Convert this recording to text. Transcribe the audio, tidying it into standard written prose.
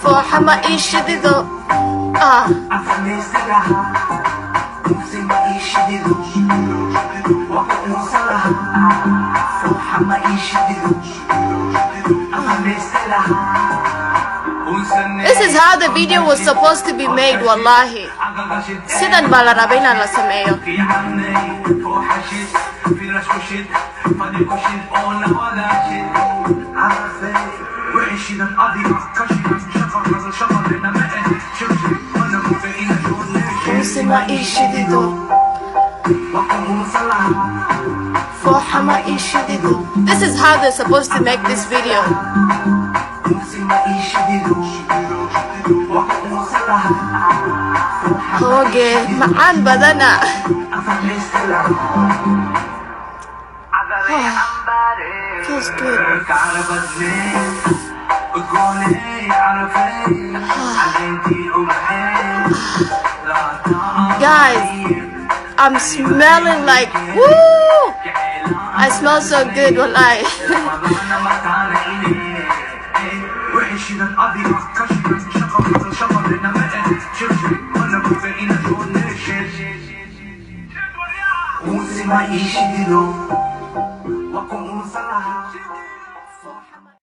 Fooxa ma ii shidido. Ah. This is how the video was supposed to be made, wallahi. Sidan baa la rabay inaan la sameeyo. Unsi ma ii shidido. Fooxa ma ii shidido. This is how they're supposed to make this video. Hooge, macaan badana. Feels good. Guys, I'm smelling like, woo! I smell so good, wallahi.